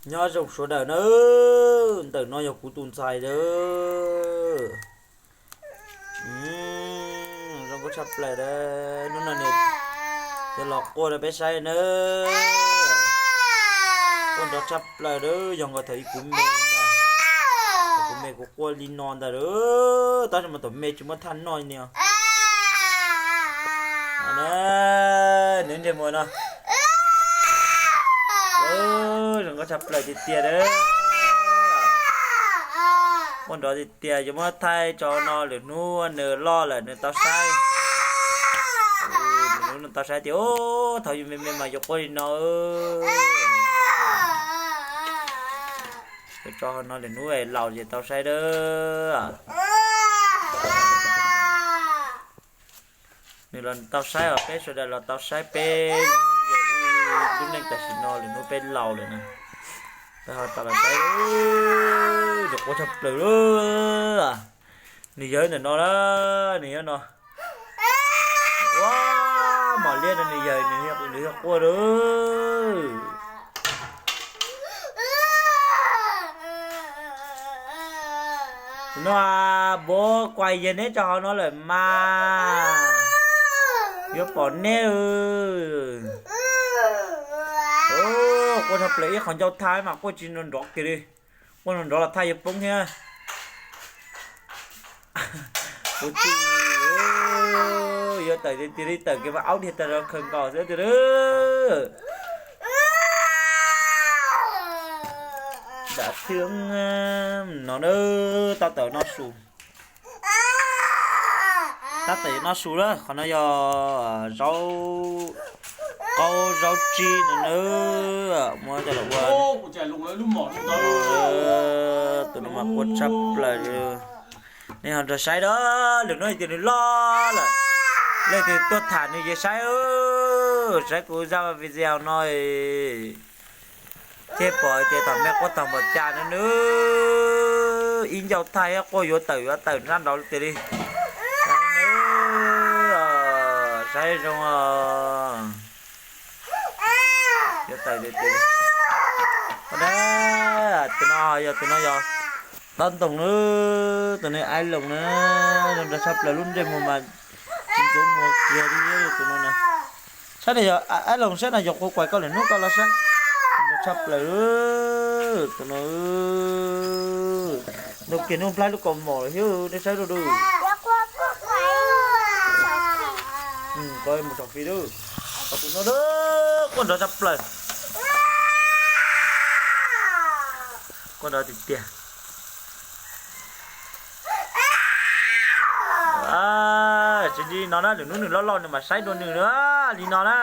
Nyob zoo sawv daws na, ntawm no yog kuv tus ntxhais lawm. Zoo nkauj tshaj plaws lawm, hnub no nws yuav los quaj rau peb saib na. Quaj nrov tshaj plaws lawm, yog nkaus thaum ub kuv me ntag, thaum kuv me kuv quaj li no ntag lawm, tab sis mas thaum me tsis muaj thaj noj li os. Nws ntsej muag no zoo nkauj tshaj plaws tiag tiag lawm. Quaj nrov tiag tiag, yuav muab thaij tso no lwm hnub nws loj lawm nws tau saib. Lwm hnub nws tau saib tias, ub, thaum yus me me mas yuav quaj li no. Yuav tso no lwm hnub laus ces tau saib dawb. Nws los tau saib os, peb sawv daws los tau saib peb lub neej tam sim no lwm hnub peb laus lawm na. Peb ho tau los saib, nws quaj tshaj plaws lawm. Nws yawg ntawm no na, nws yawg no. Ua, mam li no nws yawg nws yog quaj lawm. Tus no npawg, kuv yawg neb tso hauv no lawm mas, yuav pom neb. Quaj tshaj plaws, ib qho ncauj thaj mas quaj tsis nrov kiag li. Quaj nrov los thaj yuav poob thiab. Kuv tsis yuav tawm tiag tiag li, tawm kiag mas aub dhia tag rau khaws nkaus xwb tiag. Dam thwb no na, tau tawm no su. Tab tom no su lawm, qhov no yog zaub qaub zaub tsib no na, muab coj los ua. Tus no mas quaj tshaj plaws. Nej ho nrog saib da, lwm hnub tias nws loj lawm, leej twg tuaj tham nws ces saib, saib kuv zaj video no thiaj pom tias thaum me quaj thaum npaum cas no nws ib ncauj thaj thiab quaj yuav tawm yuav tawm sab nraud tiag li. Saib zoo os. Yuav tawm tiag tiag li. Tus no yog, tus no yog tob ntoo na, tus no aib loos na, zoo nrog tshaj plaws lub ntsej muag mas tsis ntxuav muag kiag li tus no na. Saib no yog aib loos, saib no yog quaj kuais koj lwm hnub koj los saib. Zoo nrog tshaj plaws tus no. Ntoo kiag hnub nplaib lub kaus mom lawm thiab, nej saib dua. Mus tsom fij lawm. Tus no quaj nrov tshaj plaws. Quaj nrov tiag tiag. Tsis li no na, lwm hnub nws loj loj nws mam saib dua nws li no na.